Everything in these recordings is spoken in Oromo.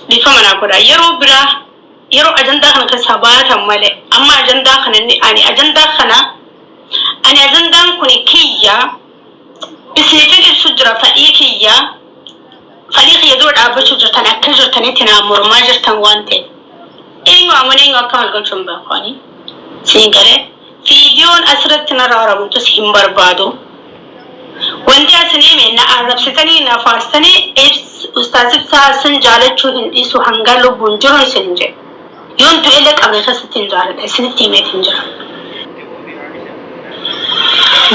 Dhiifama naa godhaa. Yeroo biraa yeroo ajandaa kana keessaa baatan malee amma ajandaa kana inni ani ajandaa kana ani ajandaan kun kiyya isiniifin ibsu jira fadhii kiyya fadhii kiyya dura dhaabbachuu jirtan akka jirtanitti naa mormaa jirtan waan ta'eef eenyu amane eenyu akka wal galchu hin beeku ani siin galee viidiyoon asirratti narra haramtus hin barbaadu. Wanti asin hime na arrabsitanii na faarsitanii ibs ustaaz ibsaa sin jaalachuu hin dhiisu hangaa lubbuun jiru isin jedhe. Yoon du'ellee qabrii keessatti hin jaaladha isinitti himeetiin jira.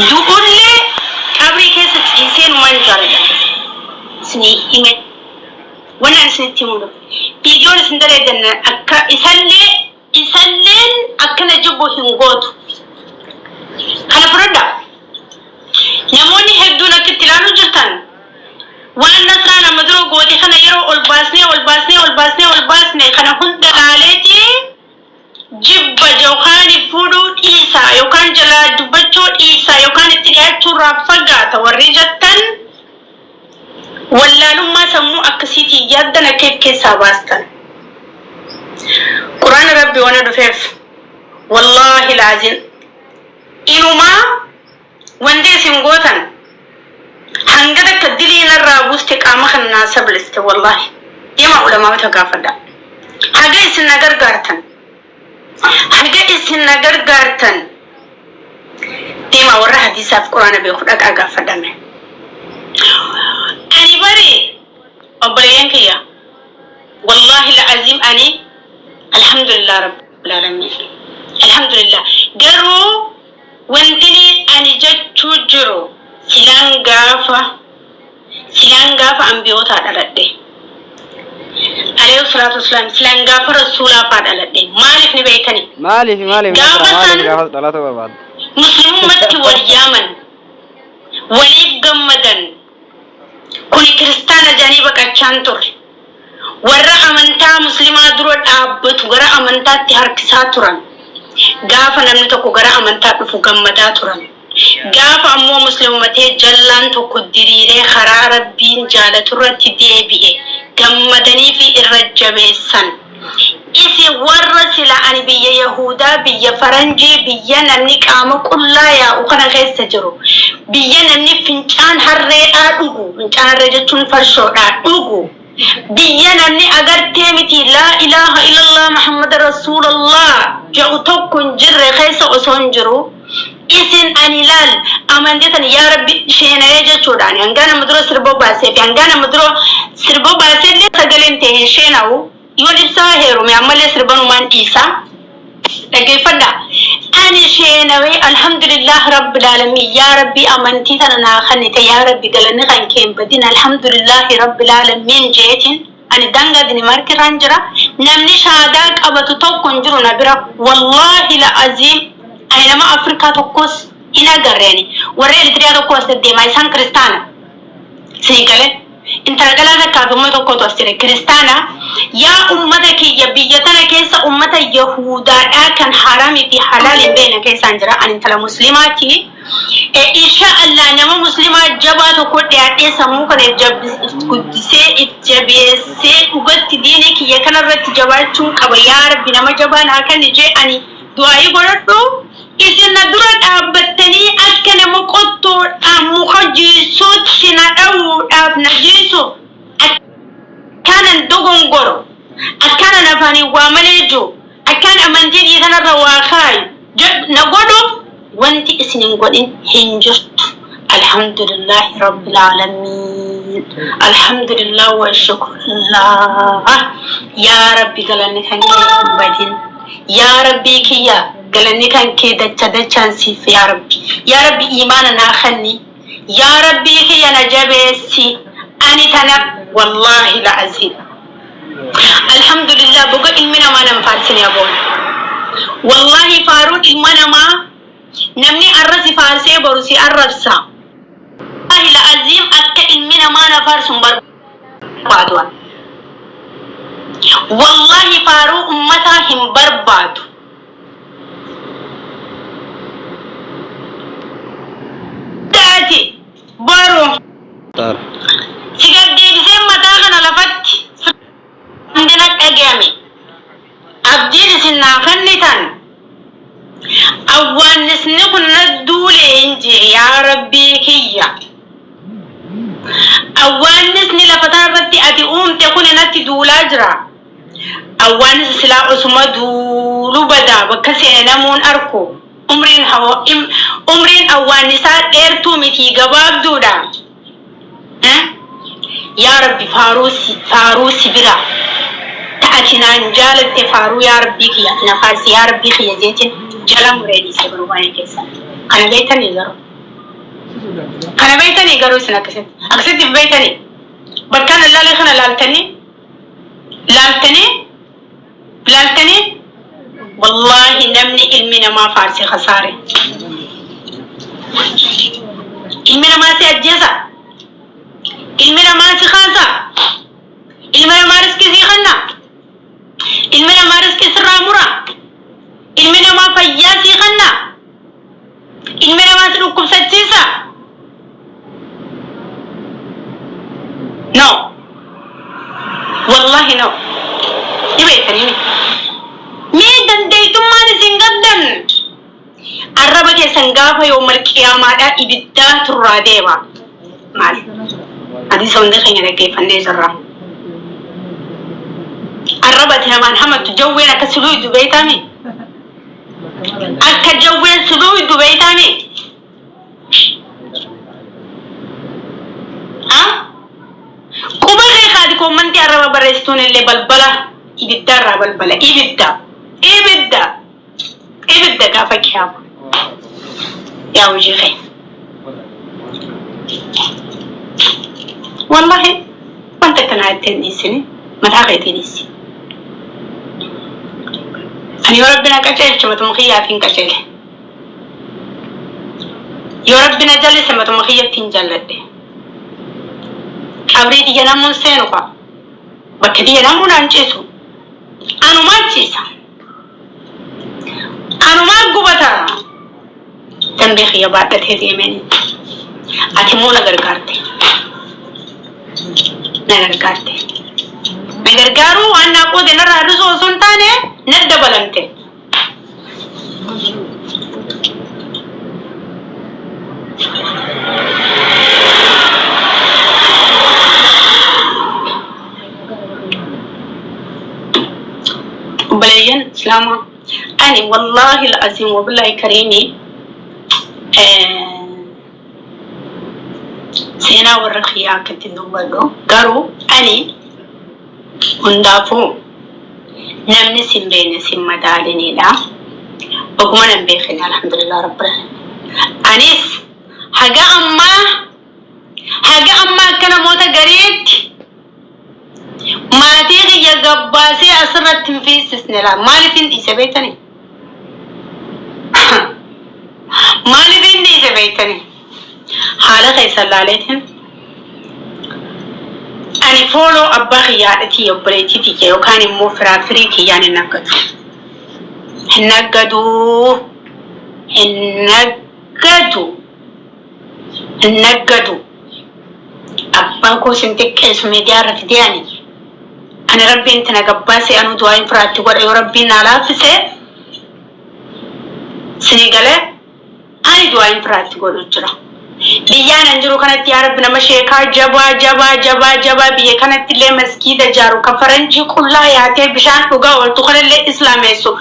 Du'ullee qabrii keessa ciiseen waan jaaladha isinii hime. Wanni ani isinitti himuu dhufe. Viidiyoon isin daleeddan akka isallee Isalleen akka na jibbu hin gootu. Kana fudhadhaa. Namoonni hedduun akka itti ilaaluu jirtan waan Nasraan amma dura goote kana yeroo ol baasnee ol baasnee ol baasnee ol baasne kana hunda laaleeti jibba yookaan fuudhuu dhiisaa yookaan jalaa dubbachuu dhiisaa yookaan itti dhiyaachuu irraa fagaata warri jettan Wallaalummaa sammuu akkasiitiin yaaddan akka if keessaa baastan. Qur'aana Rabbi wana dhufeef wallaahi laazim inumaa wanti isin gootan hanga takka dilii narraa buuste qaama kana naa sabliste wallaahi deemaa ulamaa'ota gaafadha. Haga isin na gargaartan haga isin na gargaartan deemaa warra hadiisaaf quraana beeku dhaqaa gaafadhame. Ani bari obboleeyyan kiyya wallaahi la'aziim ani alhamdulillah rabbil aalamiin alhamdulillah garuu wantini ani jechuu jiru silaan gaafa Silaan gaafa ambiyootaa dhaladhe. Alayhi salaatu wassalaam silaan gaafa rasuulaa faa dhaladhe. Maaliif ni beektani? Maaliif maaliif Gaafa Nasra maaliif san gaafas dhalatuu barbaadde? muslimummatti wal yaaman, waliif gammadan, kuni kiristaana jedhanii baqachaan turre. Warra amantaa muslimaa dura dhaabbatu gara amantaatti harkisaa turan. Gaafa namni tokko gara amantaa dhufu gammadaa turan. Gaafa ammoo muslimumatee jallaan tokko diriiree karaa Rabbiin jaalaturratti deebi'e gammadaniifi irra jabeessan. Isin warra sila ani biyya Yahuudaa, biyya Faranjii, biyya namni qaama qullaa yaa'u kana keessa jiru, biyya namni fincaan harreedhaa dhugu, fincaan harree jechuun farshoodhaa dhugu, biyya namni agartee miti laa ilaaha illallah Muhammad Rasuulallah jedhu tokko hin jirre keessa osoo hin jiru, isin ani laal amantii tan yaa Rabbi sheenayee jechuudha. Ani hangaa nama dura sirboo baasee fi hangaa nama dura sirboo baasee illee sagaleen ta'e hin sheena'u. Yoon ibsaa heerume ammallee sirbanumaan dhiisa. Dhaggeeffadha. Ani sheenawee alhamdulillah rabbil aalamiin yaa Rabbi amantii tana naa kennite yaa Rabbi galanni kan kee hin badin alhamdulillah rabbil aalamiin jeetiin ani daangaa Dinimaark irraan jira. Namni shaadaa qabatu tokko hin jiru na bira. Wallaahi la'aziim ani nama Afrikaa tokkos hin agarre ani. Warra Eritiriyaa tokko as deddeemaa isaan kiristaana. Sii galee. Intala dhalaa takkaa fi ummata tokkotu as jira. Kiristaana yaa ummata kiyya biyya tana keessa ummata Yahudaadhaa kan haraamii fi halaal hin beekne keessaan jira. Ani intala muslimaati. Insha Allah nama muslimaa jabaa tokko dhiyaadhee sammuu kana if guddisee if jabeessee dhugatti diinii kiyya kanarratti jabaachuun qaba. Yaa Rabbi nama jabaa naa kenni jee ani du'aa'ii godhadhu. Isin na dura dhaabbattanii akka nama qottoodhaan muka jiisuutti na dhawuudhaaf na jiisuuf akkaanan dogongoro, akkaanan afaaniin waa malee jiru, akkaan amantii kiyya kanarra waa kaayu jedhu na godhuuf wanti isin hin godhin hin jirtu. Alhamdulillahi Rabbil Aalamiin. Alhamdulillah wa shukrullah. Yaa Rabbi galanni kan kee hin badin. Yaa Rabbii kiyya galanni kan kee dacha dachaan siif yaa Rabbi. Yaa Rabbi iimaana naa kenni. Yaa Rabbii kiyya na jabeessi. Ani tana wallaahi la'aziim. Alhamdulillah boga ilmi namaa nan faarsine aboon. Wallaahi faaruun ilma namaa namni arra si faarsee boru si arrabsa. Wallaahi la'aziim akka ilmi namaa na faarsu hin barbaadu ani. Wallahi faaruu ummataa hin barbaadu. Taati boru. Si gad deebiseen mataa kana lafatti. Awwaannisni kun na duule hin jee yaa Rabbii kiyya. Awwaannisni lafa tana irratti ati uumte kun natti duulaa jira. Awwaannisa silaa osuma duulu badaa bakka seene namuun arku. Umriin hawa umriin awwaannisaa dheertuu mitii gabaabduudha. Eh? Yaa Rabbi faaruu si faaruu si bira ta ati naan jaalatte faaruu yaa Rabbii kiyya ati na faarsi yaa Rabbii kiyya jeetiin jala muree dhiise garuu waa'ee keessan. Kana beektanii garuu. Kana beektanii garuu isin akkasitti. Akkasitti hin beektanii. Bakkaan allaalee kana laaltanii laaltanii laaltanii wallaahi namni ilmi namaa faarse kasaare. Ilmi namaa si ajjeesa. Ilmi namaa si kaasa. Ilmi namaa riskii sii kenna. Ilmi namaa riskii sirraa mura. Ilmi namaa fayyaa sii kenna. Ilmi namaa si dhukkubsachiisa. No. Wallahi no. Ni beektanii miti. Mee dandeettummaan isin qabdan arraba keessan gaafa yoomal qiyaamaadhaa ibiddaa turraa deema. Maal? Hadiisa hunda keenya dhaggeeffannee jirra. Arraba ati namaan hamattu jawween akka siluu beektaami? Akka jawween si dhuydu beeytaami? Ha? Quba kee kaati koommantii arraba barreessituun illee balbala ibiddaa irraa balbala ibidda ibidda ibidda gaafa kiyaama yaa hojii kee wallahi wanta akkanaa itti hin dhiisini mataa keetii dhiisi. Ani yoo Rabbi na qajeelche matuma kiyyaaf hin qajeele. Yoo Rabbi na jallise matuma kiyyatti hin jalladhe. Qabrii tiyya namuun seenu fa'a. Bakka tiyya namuu naan ciisu. Anumaa ciisa. Anumaa gubata. Dambii kiyya baadhatee deemeen. Ati immoo na gargaarte. Na gargaarte. Na gargaaruu waan naa qoode narraa hir'isuu osoo hin taane na dabalamte. Obboleeyyan Islaamaa ani wallaahi al-aziim wabillaahi kariimi seenaa warra kiyyaa akka ittiin dubbadhu garuu ani hundaafuu namni sin beekne sin madaalinidha. Oguma nan beekne alhamdulillah rabbil alamin. Anis haga ammaa haga ammaa akka namoota gariitti maatii kiyya gabbaasee asirratti hin fiissisne laa. Maaliif hin dhiise beektanii? Maaliif hin dhiise beektanii? Haala keessan laaleetiin ani fooloo abbaa kiyya haadha tiyya obboleettii tiyya yookaan immoo firaa firii kiyyaan hin naggadu. Hin naggadu. Hin naggadu. Hin naggadu. Abbaa koo sin xiqqeessu miidiyaa irra fidee ani. Ani rabbiin itti na gabbaasee anuu du'aayin firaatti godha yoo rabbiin naa laaffise sinii galee ani du'aayin firaatti godhu jira. Biyyaan an jiru kanatti yaa rabbi nama sheekaa jabaa jabaa jabaa jabaa biyya kanatti illee maskiida jaaru ka faranjii qullaa yaatee bishaan dhugaa ooltu kanallee islaameessu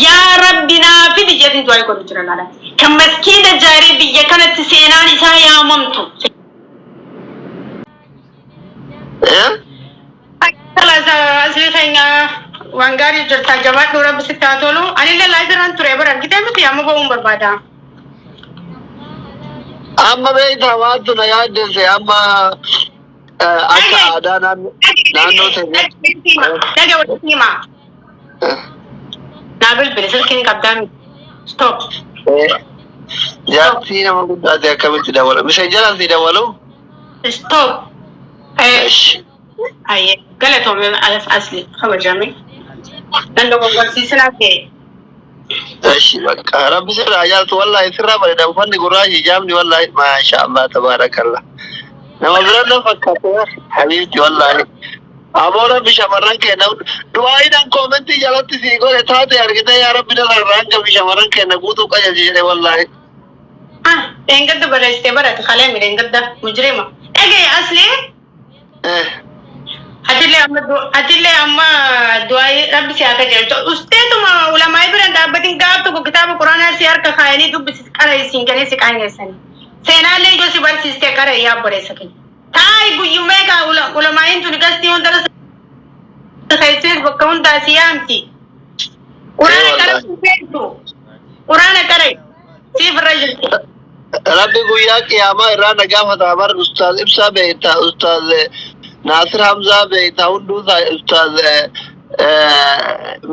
yaa rabbi naa fidi jedhin du'aayi godhu jira laala. Kan maskiida jaaree biyya kanatti seenaan isaa yaamamtu. Eh? Asli keenya waan gaarii jirta jabaadhu rabbi sitti haa tolu. Anillee laayifirraan ture bara argitee miti amma ba'uun barbaada. Amma beektaa waantu na yaaddesse amma akka aadaa naannoo teenyatti. Dhage walitti hima. Naa bilbili silkiin qabdaa miti. Stop. Jaartii nama guddaate akkamitti dawwalu? Miseenjaraan si dawwalu? Stop. Esh. Ayyee galatoome asli kabajame. Nan dogoggorsiisinaa kee. Eshi bakka rabbi sirraa jaaltu wallahi sirraa bareeda uffanni gurraachi hijaabni wallahi maasha Allah tabaarakallah. Nama bira na fakkaate habiibti wallahi. Aboo Rabbi shamarran keenya du'aayiidhaan koomentii jalatti sii godhe taate argite yaa Rabbi narraa hanga shamarran keenya guutuu qajeelchi jedhe wallaahi. Ah, dheengadda barreessitee barate kalee mi dheengadda mujrima. Dhagaye asli atillee amma atillee amma du'aayii Rabbi si haa qajeelchu. Usteetuma ulamaa'ii biraan dhaabbatin gaaf tokko kitaaba quraanaa si harka kaayanii dubbisi qara isiin jedhanii si qaangeessanii. Seenaallee yoo si barsiistee qara yaa obboleessa keenya. Taa'i guyyumee kaa ulamaa'iin tuni gastii hundarra keessees bakka hundaa si yaamti. Quraana qara'uu beektu. Quraana qara'i. Siif irra jirti. Rabbi guyyaa qiyaamaa irraa na gaafata bar Ustaaz Ibsaa beekta, Ustaaz Naasir Hamzaa beekta, hunduu Ustaaz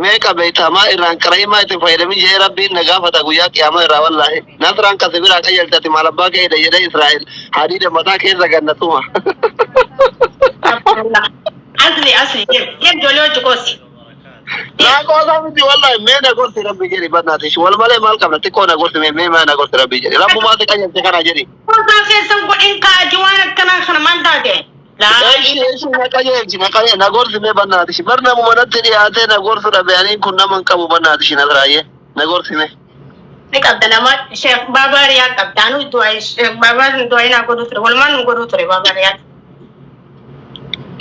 meeqa beekta maa irraan qara'ii maa itti fayyadamin jedhee Rabbiin na gaafata guyyaa qiyaamaa irraa wallaahi. Nasraan kasi biraa qajeelte ati maal abbaa keedha jedhee Israa'el hadiida mataa keessa gannatuma. Asli asli deem deem ijoollee hojii koosi. Naa qoosaa miti wallahi mee na gorsi Rabbi jedhi bannaatish wal malee maal qabna xiqqoo na gorsi mee mee na gorsi Rabbi jedhi Rabbumaa si qajeelte kana jedhi. Qoosaa keessan godhin kaati waan akkanaa kana maal taate? Eeshi eeshi na qajeelchi na qajeelchi na gorsi mee bannaatish bar namuma natti dhiyaatee na gorsu dhabe aniin kun nama hin qabu bannaatish na biraayyee na gorsi mee. Ni qabda nama Sheekh Baabaa Riyaa qabda. Anu du'aa Sheekh Baabaa du'aa naa godhuu ture. Walumaan nu godhuu ture Baabaa Riyaa.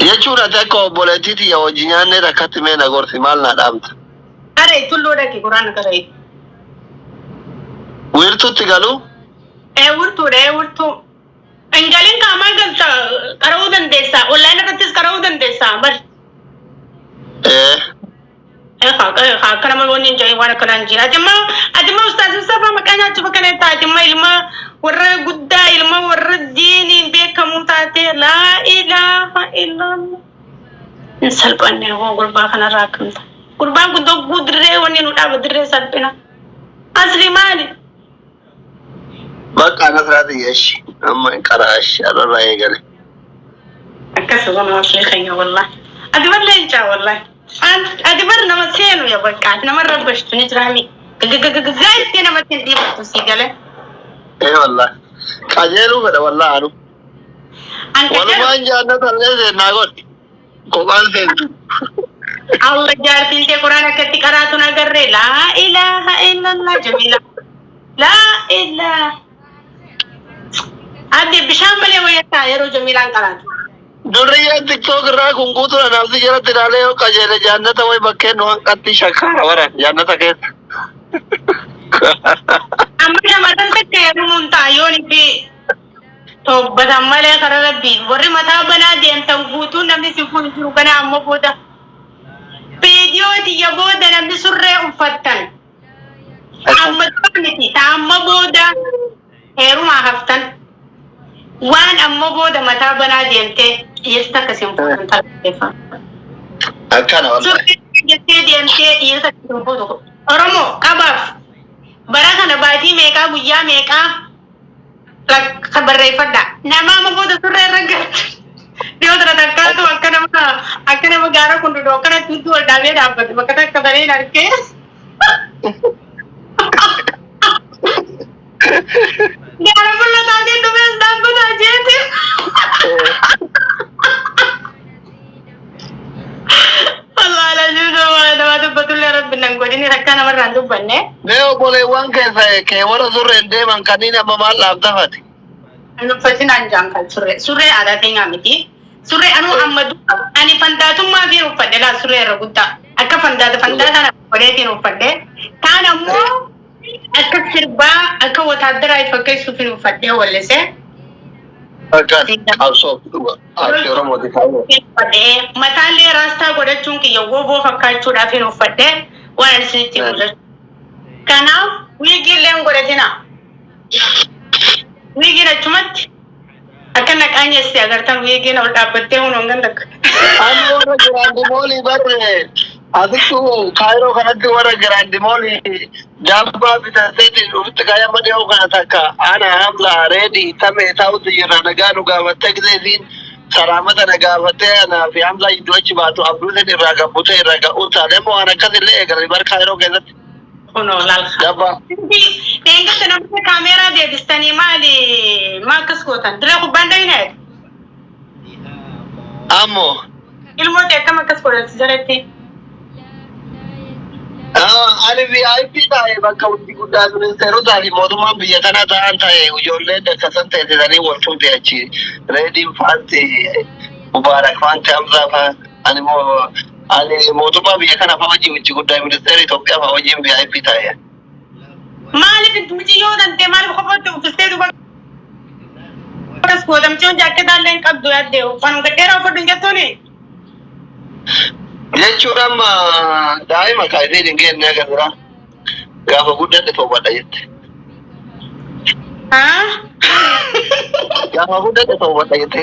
Jechuun ati akka obboleettii tiyya wajji nyaannee takkatti mee na gorsi maal naa dhaamta? Qara'e tulluu dhaqi quraana qara'e. Wiirtutti galu? Ee wirtuudha ee wirtuu. Hin galin kaa maal galta qara'uu dandeessa. Online irrattis qara'uu dandeessa bar. Ee. Akka nama wanni hin jedhin waan akkanaa hin jiru. Ati immoo ati immoo ustaaz Mustafaa maqaa nyaachuuf akkana taate immoo ilma warra guddaa ilma warra diiniin beekamuu taate laa ilaaha illallah. Hin salphanne hoo gurbaa kanarraa akkam ta'a. Gurbaan kun dogguu dirree wanni nu dhaaba dirree salphina. Asli maali? Bakka Nasraa tiyya ishi amma hin qaraa ishi har'arraa eegale. Akkas waan asli keenya wallahi. Ati bar leencaa wallahi. Ati bar nama seenu ya bakka ati nama rabbashtu ni jiraami. Gagagagagaa itti namatti hin dhiibattu sii galee. Ee wallahi. Qajeeluu fedha wallahi anu. An ka jedhu Walumaan jaannata illee seennaa godhi. Kophaan seentu. Allah jaartiin tee quraan akkatti qaraatu na agarree laa ilaaha illallah Jamila. Laa ilaaha. Adde bishaan malee wayyataa yeroo Jamilaan qaraatu. Durriyyaan TikTok irraa kun guutuudha namni jalatti ilaalee yoo qajeele jaannata wayi bakkeen nu hanqatti shakkaara bara jaannata keessa. Amma shamarran takka heerumuun ta'a yoon itti toobbatan malee karaa rabbii warri mataa banaa deemtan guutuun namni si fuudhu jiru ganaa amma booda viidiyoo tiyya booda namni surree uffattan amma dura miti ta amma booda heerumaa haftan waan amma booda mataa banaa deemtee dhiirsa akka isin fuudhan taasifa. Akkana wallahi. Surree jettee deemtee dhiirsa akka isin fuudhu. Oromoo qabaaf bara kana baatii meeqaa guyyaa meeqaa Lakka barreeffadha. Nama amma booda surree irra galchu. Dhiyoo tana takkaatu akka nama akka nama gaara kun duduu akkanatti hudduu ol dhaabee dhaabbate bakka takka bareen argee. Gaara mul'ataa ta'e dhufee as dhaabbataa jeete. Wallah alazim nama dubbatullee rabbi nan godhini rakkaa namarraa hin dubbanne. Mee obboleewwan keessa kee warra surreen deeman kanneen amma maal dhaamtafate? Hin uffatin an jaan kan surree. Surree aadaa teenyaa miti. Surree anuu amma dura ani fandaatummaa fi uffadhe laa surree irra guddaa. Akka fandaata fandaataan godheetiin uffadhe. Taan ammoo akka sirbaa akka wotaaddaraa fakkeessuuf hin uffadhee wallise. Akkaan qabsoo dhuga. Aartii Oromooti kaayoo. Uffadhee mataallee raastaa godhachuun kiyya woboo fakkaachuudhaaf hin uffadhe waan ani isinitti himu jechuudha. Kanaaf wiigiillee hin godhatina. Wiigiin achumatti akka naqaanyesse agartan wiigiin ol dhaabbattee hunoon ganda akka. Ani warra giraandimoolii barre asittu kaayiroo kanatti warra giraandimoolii daabbaa bitateetiin ofitti kaayama dhiyoo kana takka ana hamla reedi tame ta'utu jirra nagaa nu gaafattee gisee isiin salaamata na gaafattee anaa fi hamlaa jidduu achi baatu abduusin irraa gabbutee irraa ga'uun taate amma waan akkasillee eegalanii bar kaayiroo keessatti Kunoo laal. daabbaa. Dheengadda namoota kaameeraa deebistanii maali maa akkas gootan? Dirree kubbaan dhayinee? Ammoo. Ilmoo ta'e akkam akkas godhatu jalatti. Ani VIP taa'e bakka hojii guddaa ministeerotaa fi mootummaan biyya kanaa ta'an ta'e ijoolleen dakkasan teessisanii wal fuute achi. Reediin faanti, Mubaarak faanti, Hamzaa faa. Ani moo ani mootummaa biyya kana faa wajjin hojii guddaa ministeera Itoophiyaa faa wajjin VIP taa'e. Maaliif mucayyoo tantee maaliif kophaatti uffistee duuba akkas goota? Mucayyoon jaakketaa illee hin qabdu yaaddee uffanuma gadheeraa uffadhu hin jettuuni? Jechuun amma daa'ima kaasee hin geenne aga dura gaafa guddadhe toobadha jette. Haa? Gaafa guddadhe toobadha jette.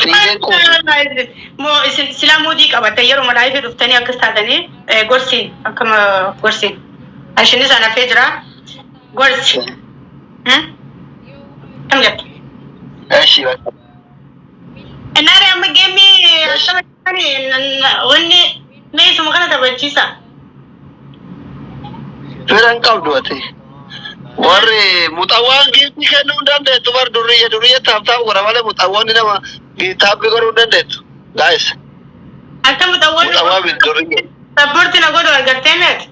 Fiigeen quufe. Moo isin silaa muudii qabatte yeroo live dhuftanii akkas taatanii gorsiin akkama gorsiin. Ashinni isaan hafee jira. Gorsi. Kam jettu? Eshi bakka. Innaare amma game wanni mee isuma kana taphachiisa. Fira hin qabdu ati. Warri muxawwaan giiftii kennuu hin dandeettu bar durriyye durriyye tap tap godha malee muxawwoonni nama tap godhuu hin dandeettu. Guys, Akka muxawwoonni muxawwaa miti durriyye. Support na godhu argattee meeti?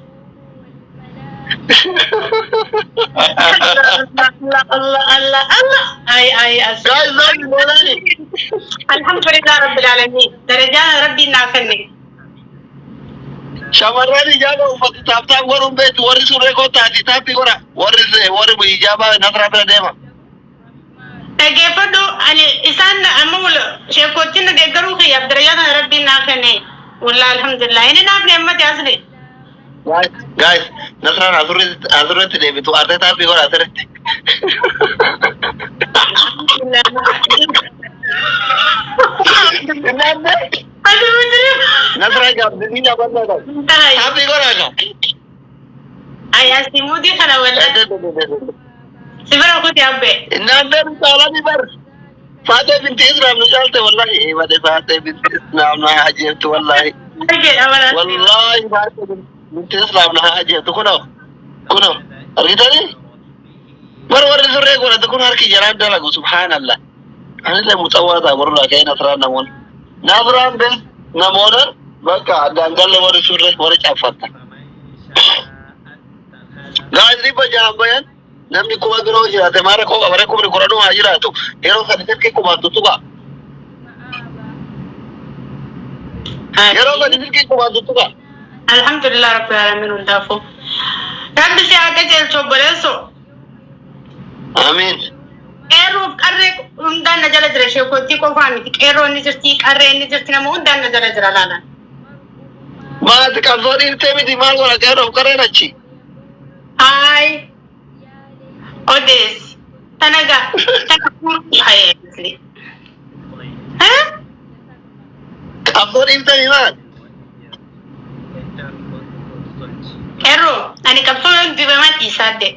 Allah Allah Allah Allah ay ay as. Guys, namni moolani. Alhamdulillah rabbil alamin. Darajaa rabbiin naa kenne. Shamarran hijaaba uffatu tap tap godhuun beektu warri surree kottaati tap godha. Warri warri hijaaba nasraa bira deema. Dhaggeeffadhu, ani isaan amma wal sheekootiin na deeggaruu kiyyaaf darajaa kana rabbiin naa kenne. Wallah alhamdulillah. Inni naaf neemmate asli. Guys, guys, nasraan asirratti asirratti deebitu arte tap godha asirratti. Innaan Ati mujrim. Nasraa gaabdinii dhaabannaa qabu. Ay, Tap godha ka. ay asi muudii kana wallah. Si bira kuti abbe. Innaan nu caalanii bar. Faatee binti Islaam nu caalte wallahi. Bade Faatee binti Islaam na haa jeeftu wallahi. Jedha wala. Wallahi Faatee binti Islaam na haa jeeftu kunoo. Kunoo. Argitanii? Bar warri surree godhate kun harki jaraan dalagu subhaanallah. Anillee muxawwaa ta'a borurraa ka'ee nasraan namoonni. Nasraan bes namoonan bakka addaan galle warri surree warri caaffatta. Guys, 600 bayan namni 1000 biroo jiraate maara koo qaba 10,000 haa jiraatu yeroo sadi silkii kumaan tuttuqa. Yeroo sadi silkii kumaan tuttuqa. Alhamdulillah rabbil alamin hundaafuu. Rabbi si haa qajeelchu obboleessoo. Amiin. Qeerroof qarree hundaan na jala jira, sheekootii qofaa miti, qeerroon ni jirti, qarreen ni jirti, nama hundaan na jala jira laalaan. Maati qabsoo dhiiftee miti maal godha qeerroof qarreen achi. Haay odeessi tana gaa tana haye. Ha? Qabsoo dhiiftee maal? Qeerroo ani qabsoo yoon dibamaa dhiisaadde.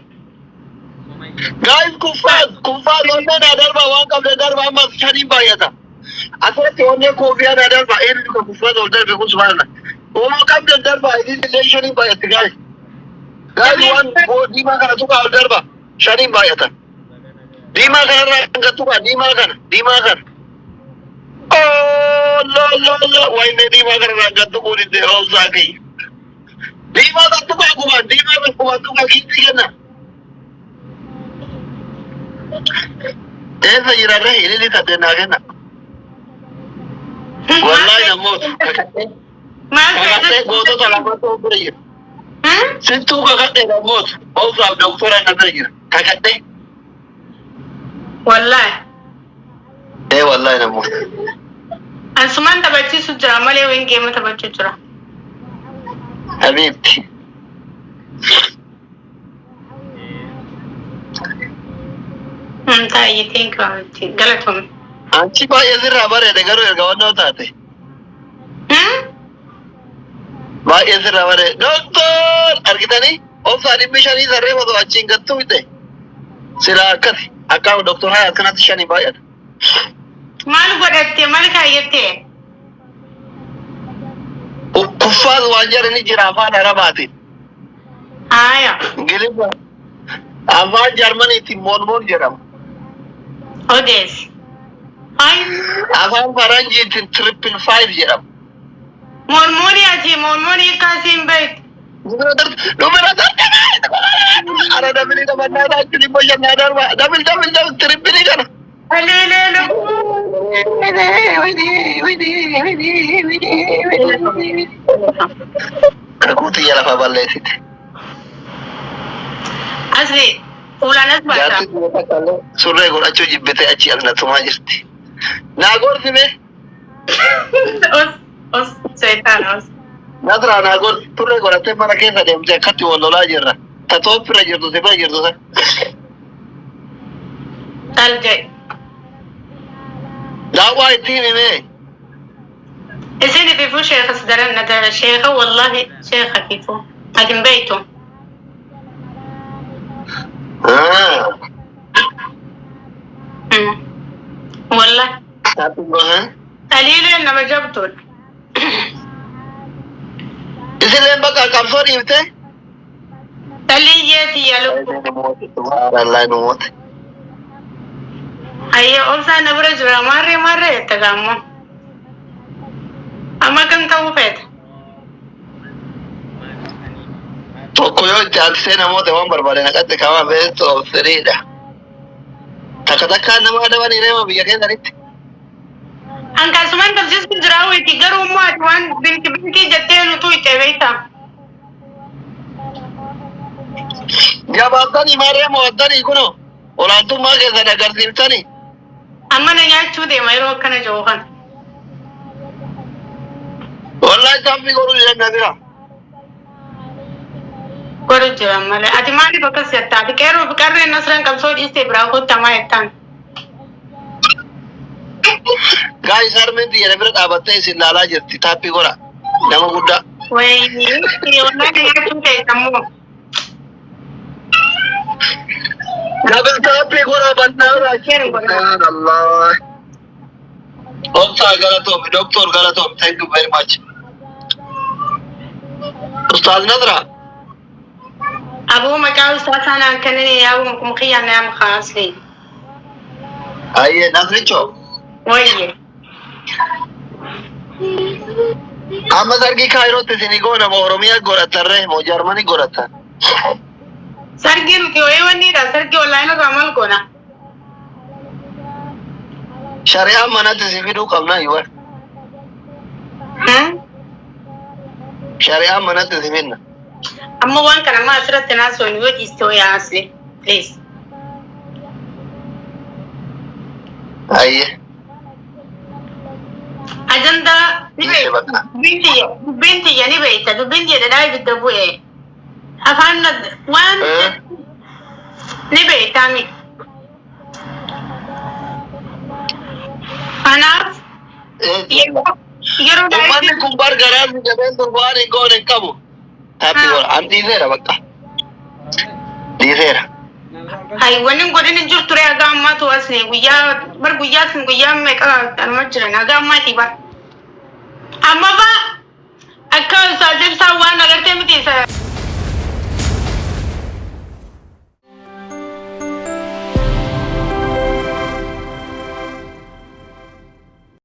Guys, kuffaas kuffaas onnee naa darba waan qabde darba amma shaniin baay'ata. Asirratti onnee koofiyaa naa darba eenyu kan kuffaas ol darbe kun subhaana. Waan qabde darba idin illee shaniin baay'atti guys. Guys, waan diimaa kana tuqaa ol darba shaniin baay'ata. Diimaa kanarraa hanga tuqaa diimaa kana diimaa kana. Oh lo lo lo wayne diimaa kanarraa hanga tuquu didde oolsaa kiyya. Diimaa kan tuqaa gubaan diimaa kan gubaan tuqaa kiitti kenna. Eessa jirarre ilili saddeet naa kenna. Wallahi namoota kakadhee Maal kakadhee gootota lamatu bira jira. Sittuu kakadhee namoota obsaaf doktora na bira jira kakadhee. Wallahi. Ee wallahi namoota. Ansumaan taphachiisu jira malee wayin game taphachuu jira. Habiibti. Taa'ee thank you amantii galatoomne. Anchi baay'ee sirraa bareede garuu erga wannoo taate. Baay'ee sirraa bareede. Doktor argitanii obsaa 500 sarree otoo achiin gattuu mite. Silaa akkasi akka doktor haa akkanatti shanii baay'ata. Maal godhatte, maal kaayyatte? Kuffaas waan jedhani jira afaan Arabaatiin. Haaya. Ingiliffa afaan Jarmaniitiin moon moon jedhama. Odeessi. Ay. Afaan faranjiitiin 555 jedhama. Mormoonii ati mormoonii kaasiin beektu. Dhumira Ara double taphannaa jechuun immoo shannaa darba. Double, double, double, triple kana. Aleeleelo. Kakuu xiyya lafa balleessite. Asli fuulaan as baata. Jaarsi biyya takka illee surree godhachuu jibbite achi as na tumaa jirti. Naa gorsi mee. Os os seetaan os. Nasraa naa gorsi surree godhattee mana keessa deemte akkatti wal lolaa jirra. Ta tooppirra jirtu si bira jirtu san. Talje. Daawwaa ittiin himee. Isin ififuu sheeka si daran na dara sheeka wallahi sheeka ififuu. Ati hin beektu. Ah. Wallahi. Happy gohan. Taliileen nama jabduudha. Isilleen bakka qabsoo dhiifte. Taliiyyee tiyya lubbu. Subhanallah nu moote. Hayyee obsaa na bira jira maarree maarree jette gaammoo. Amma kam ta'uu feeta? Tokko yoo itti aansee namoota waan barbaade naqatte kamaa best of three dha. Takka takkaan nama adabanii reema biyya keessanitti. An kasuman tabsiisu jira wayti garuu immoo ati waan binki binkii jettee nutu itti beekta. Jabaattanii maarree mo'attanii kunoo olaantummaa keessan agarsiiftanii. Amma na nyaachuu deema yeroo akkana jiru kana. Wallahi taappii godhuu jiran nasira. Godhu jiran malee. Ati maaliif akkas jetta? Ati qeerroo fi qarreen nasraan qabsoo dhiistee biraa kottamaa jettaan. Guys, harmeen xiyya bira dhaabattee isin laalaa jirti taappii godha. Nama guddaa. Wayii wallahi na nyaachuu ta'e sammuu. Double taappii godha bannaa. Subhanallah. Obsa galatoomi, Doctor galatoomi, thank you very much. Ustaaz Nasra. Aboo maqaa ustaas anaan kennine yaabuma kuma kiyyaan na yaama kaaslee. Ayyee Nasricho. Wayye. Amma sargii Kaayirootti isinii goona moo Oromiyaa godhatarree moo Jarmanii godhatan? Sargii nuti wayii wanniidha sargii online irraa maal goona? Shari'aan manatti si fiduu qabna iyyuu. Hmm? Shari'aan manatti si finna. Amma waan kana amma asirratti naasoo yoo dhiiste wayii asli. Please. Ayyee. Ajandaa ni Dhiise beekta. bakka. Dubbiin tiyya ni beekta. Dubbiin tiyya dhadhaa ibidda bu'e. Afaan waan Eh? ni beektaa mi. Kanaaf Eh, yeroo Uummanni kun bar garaa si jabeen waan hin goone hin qabu. Taappii godha. An dhiiseera bakka. Dhiiseera. Hay wanni godhin hin jirtu ture haga ammaatu asni guyyaa bar guyyaa sun guyyaa meeqa anuma jiran haga ammaati bar. Amma ba akka ustaaz ibsaa waan agartee miti isa.